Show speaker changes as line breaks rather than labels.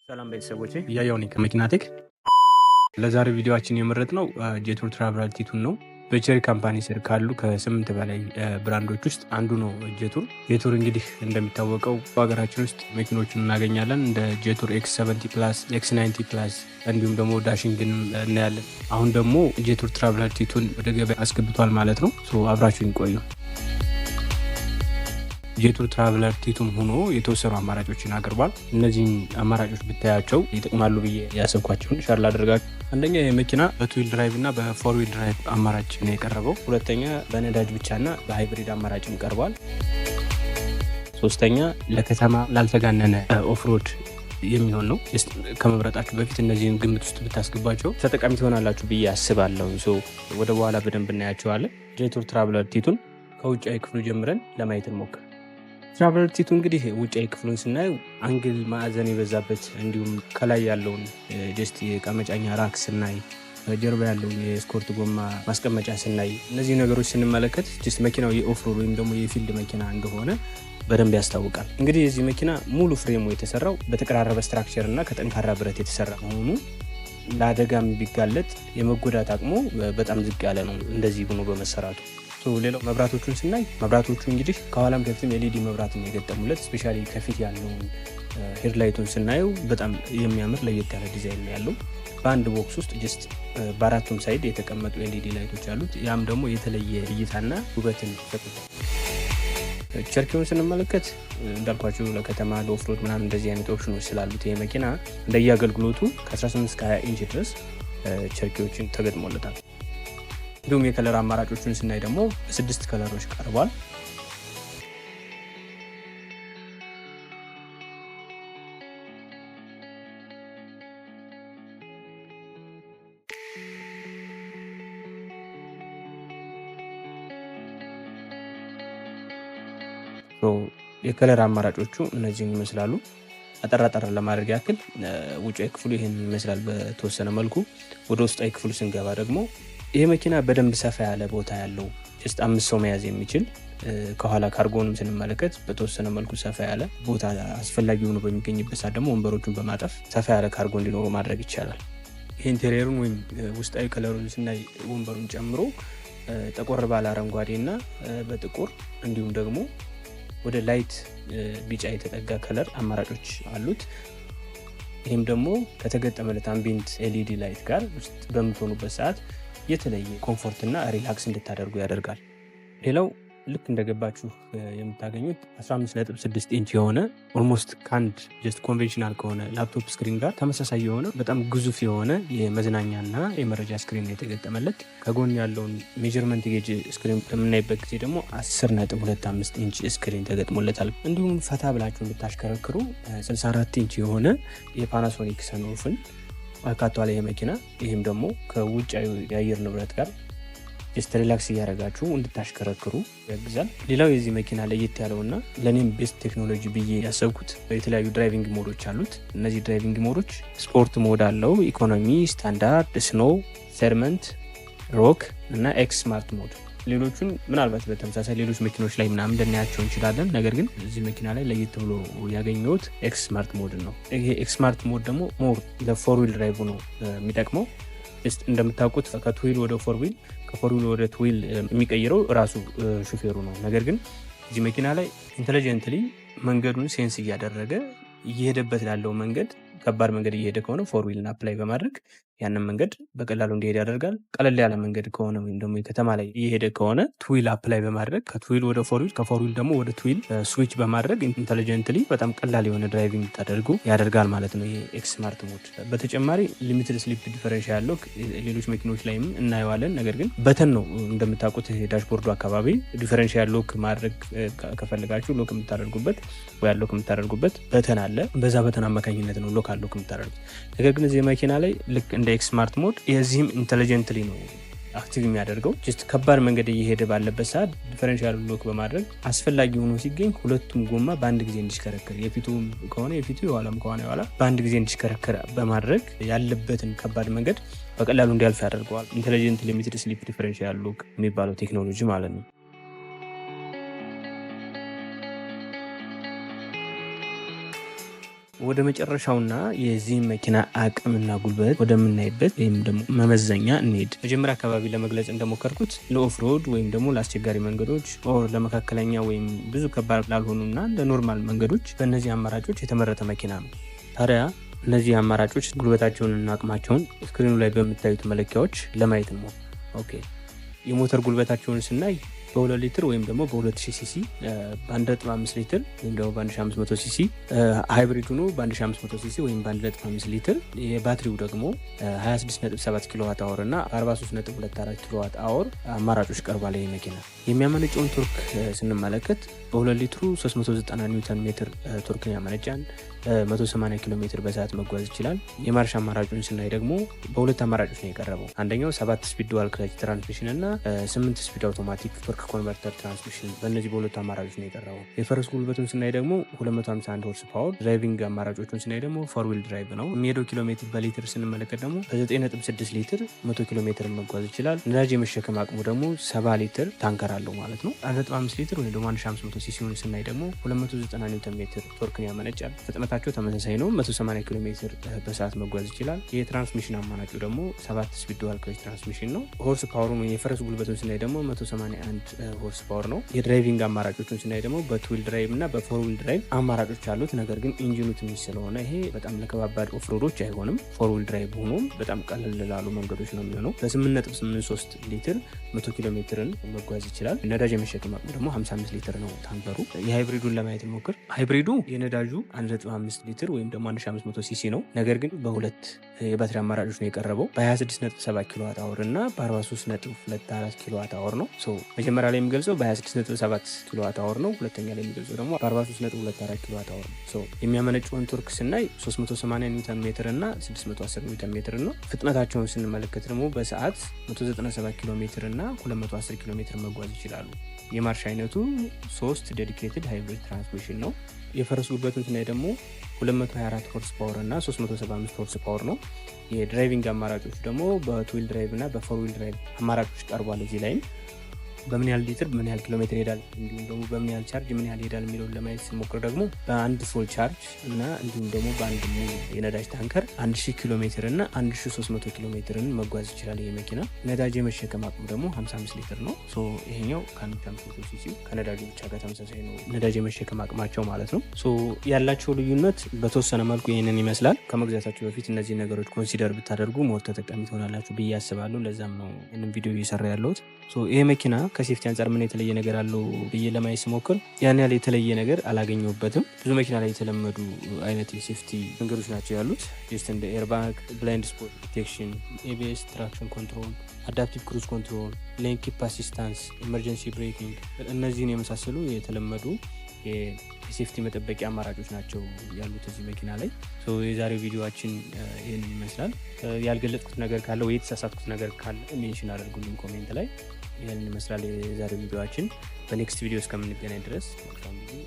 ሰላም ቤተሰቦቼ፣ እያየሁ ነኝ ከመኪና ቴክ። ለዛሬው ቪዲዮአችን የመረጥነው ጄቱር ትራቭለር T2 ን ነው። በቼሪ company ስር ካሉ ከስምንት በላይ brand ኦች ውስጥ አንዱ ነው ጄቱር። ጄቱር እንግዲህ እንደሚታወቀው በሀገራችን ውስጥ መኪኖችን እናገኛለን፣ እንደ ጄቱር X 70 Plus፣ X 90 Plus እንዲሁም ደግሞ ዳሽንግን እናያለን። አሁን ደግሞ ጄቱር ትራቭለር T2 ን ወደ ገበያ አስገብቷል ማለት ነው። አብራችሁን ቆዩ። ጄቱር ትራቭለር T2 ም ሆኖ የተወሰኑ አማራጮችን አቅርቧል። እነዚህን አማራጮች ብታያቸው ይጠቅማሉ ብዬ ያሰብኳቸውን share ላደርጋችሁ። አንደኛ የመኪና በ two wheel drive እና በ four wheel drive አማራጭ ነው የቀረበው። ሁለተኛ በነዳጅ ብቻና በ hybrid አማራጭም ቀርቧል። ሶስተኛ ለከተማ ላልተጋነነ off-road የሚሆን ነው። ከመምረጣችሁ በፊት እነዚህን ግምት ውስጥ ብታስገባቸው ተጠቃሚ ትሆናላችሁ ብዬ አስባለሁ። ወደ በኋላ በደንብ እናያቸዋለን። ጄቱር ትራቭለር T2 ን ከውጫዊ ክፍሉ ጀምረን ለማየት እንሞክር። ትራቭለር T2 እንግዲህ ውጫዊ ክፍሉን ስናየው angle ማዕዘን የበዛበት፣ እንዲሁም ከላይ ያለውን just የእቃ መጫኛ rack ስናይ፣ ጀርባ ያለውን የስኮርት ጎማ ማስቀመጫ ስናይ፣ እነዚህ ነገሮች ስንመለከት just መኪናው የ off-road ወይም ደግሞ የ field መኪና እንደሆነ በደንብ ያስታውቃል። እንግዲህ የዚህ መኪና ሙሉ frame ኡ የተሰራው በተቀራረበ structure እና ከጠንካራ ብረት የተሰራ መሆኑ ለአደጋም ቢጋለጥ የመጎዳት አቅሙ በጣም ዝቅ ያለ ነው እንደዚህ ሆኖ በመሰራቱ። ሌላው መብራቶቹን ስናይ፣ መብራቶቹ እንግዲህ ከኋላም ከፊትም LED መብራትን የገጠሙለት፣ especially ከፊት ያለውን headlight ኡን ስናየው በጣም የሚያምር ለየት ያለ ዲዛይን ነው ያለው። በአንድ box ውስጥ just በአራቱም side የተቀመጡ LED light ኦች አሉት። ያም ደግሞ የተለየ እይታና ውበትን ሰጥቷል። ቸርኪውን ስንመለከት እንዳልኳችሁ ለከተማ፣ ለ off-road ምናምን እንደዚህ አይነት ኦፕሽኖች ስላሉት ይሄ መኪና እንደየአገልግሎቱ ከ18 እስከ 20 ኢንች ድረስ ቸርኪዎችን ተገጥሞለታል። እንዲሁም የ color አማራጮቹን ስናይ ደግሞ በስድስት color ኦች ቀርቧል። የ color አማራጮቹ እነዚህን ይመስላሉ። አጠር አጠር ለማድረግ ያክል ውጫዊ ክፍሉ ይህን ይመስላል በተወሰነ መልኩ። ወደ ውስጣዊ ክፍሉ ስንገባ ደግሞ ይህ መኪና በደንብ ሰፋ ያለ ቦታ ያለው፣ just አምስት ሰው መያዝ የሚችል፣ ከኋላ ካርጎንም ስንመለከት በተወሰነ መልኩ ሰፋ ያለ ቦታ፣ አስፈላጊ ሆኖ በሚገኝበት ሰዓት ደግሞ ወንበሮቹን በማጠፍ ሰፋ ያለ ካርጎ እንዲኖሩ ማድረግ ይቻላል። ይህ interior ኡን ወይም ውስጣዊ color ኡን ስናይ ወንበሩን ጨምሮ ጠቆር ባለ አረንጓዴ እና በጥቁር እንዲሁም ደግሞ ወደ light ቢጫ የተጠጋ color አማራጮች አሉት። ይህም ደግሞ ከተገጠመለት ambient LED light ጋር ውስጥ በምትሆኑበት ሰዓት የተለየ comfort እና relax እንድታደርጉ ያደርጋል። ሌላው ልክ እንደገባችሁ የምታገኙት 15.6 ኢንች የሆነ፣ almost ከአንድ just conventional ከሆነ laptop screen ጋር ተመሳሳይ የሆነ፣ በጣም ግዙፍ የሆነ የመዝናኛና የመረጃ screen የተገጠመለት። ከጎን ያለውን measurement gauge screen በምናይበት ጊዜ ደግሞ 10.25 ኢንች screen ተገጥሞለታል። እንዲሁም ፈታ ብላችሁ እንድታሽከረክሩ 64 ኢንች የሆነ የፓናሶኒክ sunroof ን አካቷል ይሄ መኪና። ይህም ደግሞ ከውጫዊ የአየር ንብረት ጋር just relax እያደረጋችሁ እንድታሽከረክሩ ያግዛል። ሌላው የዚህ መኪና ለየት ያለውና ለእኔም best ቴክኖሎጂ ብዬ ያሰብኩት የተለያዩ driving mode ኦች አሉት። እነዚህ driving mode ኦች sport mode አለው፣ economy፣ standard፣ snow፣ sediment፣ rock እና X smart mode። ሌሎቹን ምናልባት በተመሳሳይ ሌሎች መኪኖች ላይ ምናምን ልናያቸው እንችላለን። ነገር ግን እዚህ መኪና ላይ ለየት ብሎ ያገኘሁት X smart mode ን ነው። ይሄ X smart mode ደግሞ more ለ four wheel drive ነው የሚጠቅመው። እንደምታውቁት ከ two wheel ወደ four wheel፣ ከ four wheel ወደ two wheel የሚቀይረው ራሱ ሹፌሩ ነው። ነገር ግን እዚህ መኪና ላይ intelligently መንገዱን sense እያደረገ፣ እየሄደበት ላለው መንገድ፣ ከባድ መንገድ እየሄደ ከሆነ four wheel ን apply በማድረግ ያንን መንገድ በቀላሉ እንዲሄድ ያደርጋል። ቀለል ያለ መንገድ ከሆነ ወይም ደግሞ ከተማ ላይ እየሄደ ከሆነ two wheel apply በማድረግ ከ two wheel ወደ four wheel፣ ከ four wheel ደግሞ ወደ two wheel switch በማድረግ intelligently በጣም ቀላል የሆነ driving እንድታደርጉ ያደርጋል ማለት ነው ይሄ X smart mode። በተጨማሪ limited slip differential lock ሌሎች መኪኖች ላይም እናየዋለን። ነገር ግን button ነው፣ እንደምታውቁት dashboard ኡ አካባቢ differential lock ማድረግ ከፈለጋችሁ lock የምታደርጉበት ወይ unlock የምታደርጉበት button አለ። በዛ button አማካኝነት ነው lock unlock የምታደርጉት። ነገር ግን እዚህ መኪና ላይ ልክ እንደ X smart mode የዚህም intelligently ነው active የሚያደርገው። Just ከባድ መንገድ እየሄደ ባለበት ሰዓት differential lock በማድረግ አስፈላጊ ሆኖ ሲገኝ ሁለቱም ጎማ በአንድ ጊዜ እንዲሽከረከር፣ የፊቱ ከሆነ የፊቱ፣ የኋላም ከሆነ የኋላ፣ በአንድ ጊዜ እንዲሽከረከር በማድረግ ያለበትን ከባድ መንገድ በቀላሉ እንዲያልፍ ያደርገዋል። Intelligent limited slip differential lock የሚባለው ቴክኖሎጂ ማለት ነው። ወደ መጨረሻውና የዚህን መኪና አቅምና ጉልበት ወደምናይበት ወይም ደግሞ መመዘኛ እንሄድ። መጀመሪያ አካባቢ ለመግለጽ እንደሞከርኩት ለ off-road ወይም ደግሞ ለአስቸጋሪ መንገዶች or ለመካከለኛ ወይም ብዙ ከባድ ላልሆኑና ለ normal መንገዶች በእነዚህ አማራጮች የተመረጠ መኪና ነው። ታዲያ እነዚህ አማራጮች ጉልበታቸውንና አቅማቸውን screen ኑ ላይ በምታዩት መለኪያዎች ለማየት ነው። Okay፣ የሞተር ጉልበታቸውን ስናይ በ2 ሊትር ወይም ደግሞ በ2000 ሲሲ፣ በ1.5 ሊትር ወይም ደግሞ በ1500 ሲሲ፣ hybrid ሆኖ በ1500 ሲሲ ወይም በ1.5 ሊትር፣ የባትሪው ደግሞ 26.7 kilowatt hour እና 43.24 kilowatt hour አማራጮች ቀርቧል። ይህ መኪና የሚያመነጨውን torque ስንመለከት በ2 ሊትሩ 390 ኒውተን ሜትር torque ን ያመነጫል። 180 ኪሎ ሜትር በሰዓት መጓዝ ይችላል። የማርሽ አማራጩን ስናይ ደግሞ በሁለት አማራጮች ነው የቀረበው። አንደኛው 7 speed dual clutch transmission እና 8 speed automatic torque converter transmission፣ በእነዚህ በሁለቱ አማራጮች ነው የቀረበው። የፈረስ ጉልበቱን ስናይ ደግሞ 251 horse power። Driving አማራጮቹን ስናይ ደግሞ four wheel drive ነው። የሚሄደው ኪሎ ሜትር በሊትር ስንመለከት ደግሞ በ9.6 ሊትር 100 ኪሎ ሜትር መጓዝ ይችላል። ነዳጅ የመሸከም አቅሙ ደግሞ 70 ሊትር tanker አለው ማለት ነው። 1.5 ሊትር ወይም ደግሞ 1500 ሲሲውን ስናይ ደግሞ 290 ኒውተን ሜትር torque ን ያመነጫል። ፍጥነታቸው ተመሳሳይ ነው። 180 ኪሎ ሜትር በሰዓት መጓዝ ይችላል። የ transmission አማራጩ ደግሞ 7 speed dual clutch transmission ነው። Horse power ኡን የፈረስ ጉልበቱን ስናይ ደግሞ 181 horse power ነው። የ driving አማራጮቹን ስናይ ደግሞ በ two wheel drive እና በ four wheel drive አማራጮች አሉት። ነገር ግን ኢንጂኑ ትንሽ ስለሆነ ይሄ በጣም ለከባባድ off-road ኦች አይሆንም። Four wheel drive ሆኖም በጣም ቀለል ላሉ መንገዶች ነው የሚሆነው። በ8.83 ሊትር 100 ኪሎ ሜትርን መጓዝ ይችላል። ነዳጅ የመሸከም አቅሙ ደግሞ 55 ሊትር ነው tanker ኡ። የ hybrid ኡን ለማየት እንሞክር። Hybrid ኡ የነዳጁ 1.5 ሊትር ወይም ደግሞ 1500 ሲሲ ነው። ነገር ግን በሁለት የባትሪ አማራጮች ነው የቀረበው፣ በ26.7 kilowatt hour እና በ43.24 kilowatt hour ነው። መጀመሪያ ላይ የሚገልጸው በ26.7 kilowatt hour ነው። ሁለተኛ ላይ የሚገልጸው ደግሞ በ43.24 kilowatt hour ነው። የሚያመነጨውን torque ስናይ 380 ኒውተን ሜትር እና 610 ኒውተን ሜትር ነው። ፍጥነታቸውን ስንመለከት ደግሞ በሰዓት 197 ኪሎ ሜትር እና 210 ኪሎ ሜትር መጓዝ ይችላሉ። የማርሽ አይነቱ 3 dedicated hybrid transmission ነው። የፈረስ ጉልበቱን ስናይ ደግሞ 224 horse power እና 375 horse power ነው። የ driving አማራጮች ደግሞ በ two wheel drive እና በ four wheel drive አማራጮች ቀርቧል። እዚህ ላይም በምን ያህል ሊትር ምን ያህል ኪሎ ሜትር ይሄዳል፣ እንዲሁም ደግሞ በምን ያህል charge ምን ያህል ይሄዳል የሚለውን ለማየት ስንሞክር ደግሞ በአንድ full charge እና እንዲሁም ደግሞ በአንድ ሙሉ የነዳጅ tanker 1000 ኪሎ ሜትር እና 1300 ኪሎ ሜትርን መጓዝ ይችላል። ይሄ መኪና ነዳጅ የመሸከም አቅሙ ደግሞ 55 ሊትር ነው። So ይሄኛው ከ1500 ሲሲ ከነዳጁ ብቻ ጋር ተመሳሳይ ነው ነዳጅ የመሸከም አቅማቸው ማለት ነው። So ያላቸው ልዩነት በተወሰነ መልኩ ይህንን ይመስላል። ከመግዛታችሁ በፊት እነዚህ ነገሮች consider ብታደርጉ more ተጠቃሚ ትሆናላችሁ ብዬ አስባለሁ። ለዛም ነው ይህንን ቪዲዮ እየሰራ ያለሁት። ይሄ መኪና ከ safety አንጻር ምን የተለየ ነገር አለው ብዬ ለማየት ስሞክር ያን ያህል የተለየ ነገር አላገኘሁበትም። ብዙ መኪና ላይ የተለመዱ አይነት የ safety መንገዶች ናቸው ያሉት። Just እንደ airbag፣ blind spot detection፣ ABS፣ traction control፣ adaptive cruise control፣ lane keep assistance፣ emergency braking፣ እነዚህን የመሳሰሉ የተለመዱ የ safety መጠበቂያ አማራጮች ናቸው ያሉት እዚህ መኪና ላይ። የዛሬው ቪዲዮአችን ይህንን ይመስላል። ያልገለጽኩት ነገር ካለ ወይ የተሳሳትኩት ነገር ካለ mention አድርጉልኝ comment ላይ። ይህንን ይመስላል የዛሬው ቪዲዮአችን። በ next ቪዲዮ እስከምንገናኝ ድረስ መልካም ጊዜ።